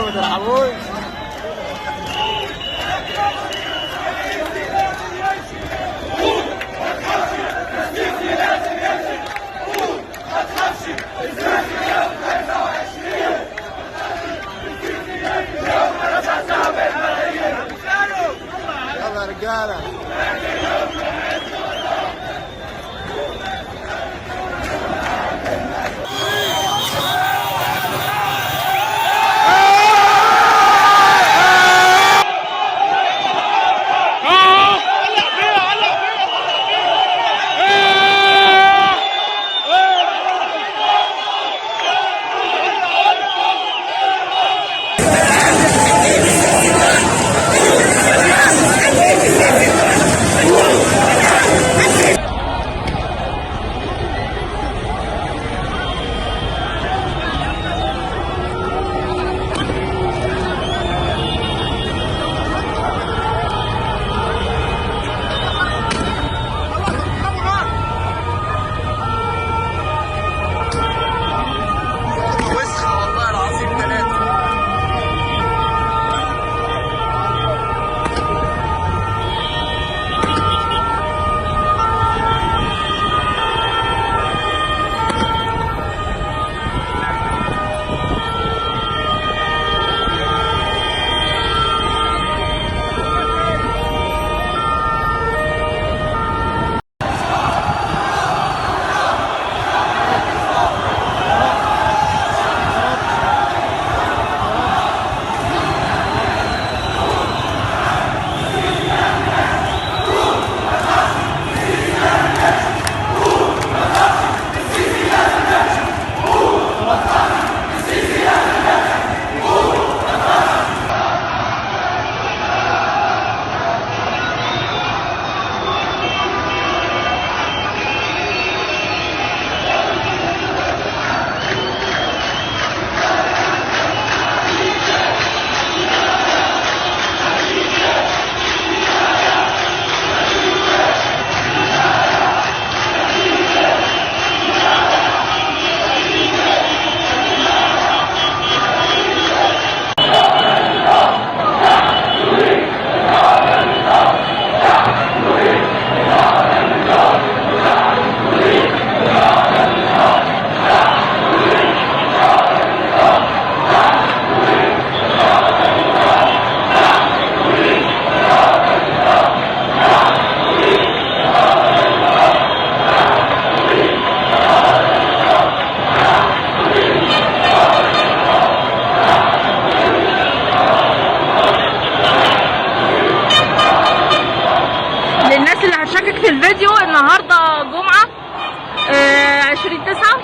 ما ترحموش. يلا يا رجاله. وسخة والله العظيم ثلاثة. للناس اللي هتشكك في الفيديو، النهارده جمعة 20/9.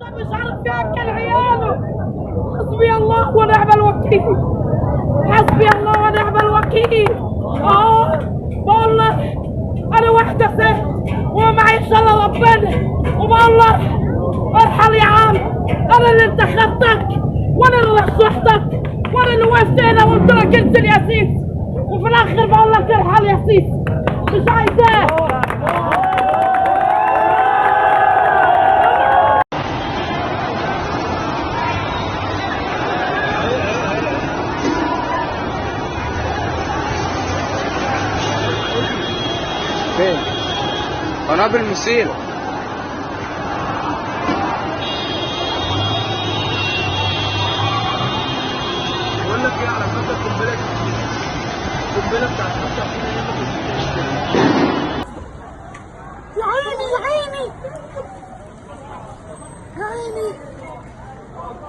مش عارف ياكل عياله. حسبي الله ونعم الوكيل، حسبي الله ونعم الوكيل. بقول لك انا واحدة ست ومعيش الا ربنا، وبقول لك ارحل يا عم، انا اللي انتخبتك وانا اللي رشحتك وانا اللي وقفت هنا وقلت لك انزل يا سيسي، وفي الاخر بقول لك ارحل يا سيسي، مش عايزاه. فين؟ قنابل مسيلة. بقول لك ايه، على فكرة القنبلة القنبلة بتاعت 25 ايام ما كنتش. يا عيني يا عيني يا عيني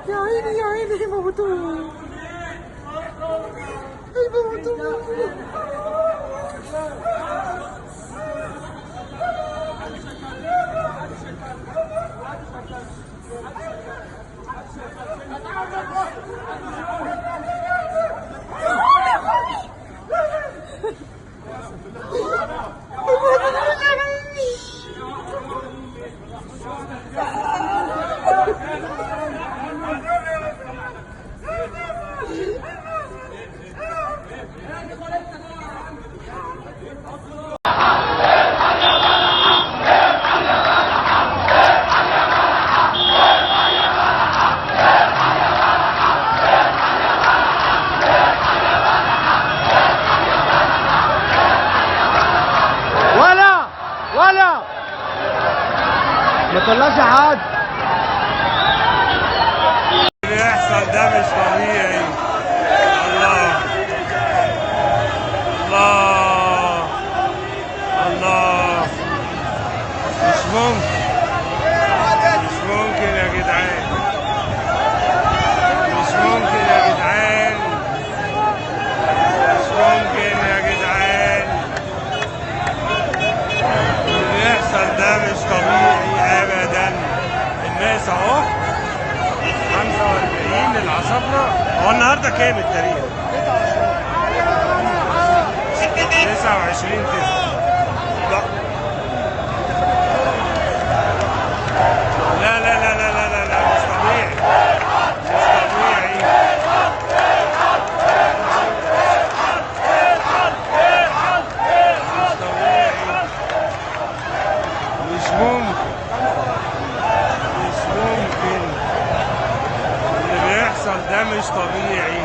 يا عيني يا عيني، هيموتوه هيموتوه. ما طلعش حد. اللي بيحصل ده مش طبيعي. الله الله الله، مش ممكن، مش ممكن يا جدعان، مش ممكن يا جدعان، مش ممكن يا جدعان. اللي بيحصل ده مش طبيعي ابدا. الناس اهو 45 العصافرة. هو النهارده كام التاريخ؟ 29/9. لا لا لا لا لا لا لا، مش طبيعي، مش طبيعي. مش طبيعي، مش ممكن، مش ممكن. اللي بيحصل ده مش طبيعي.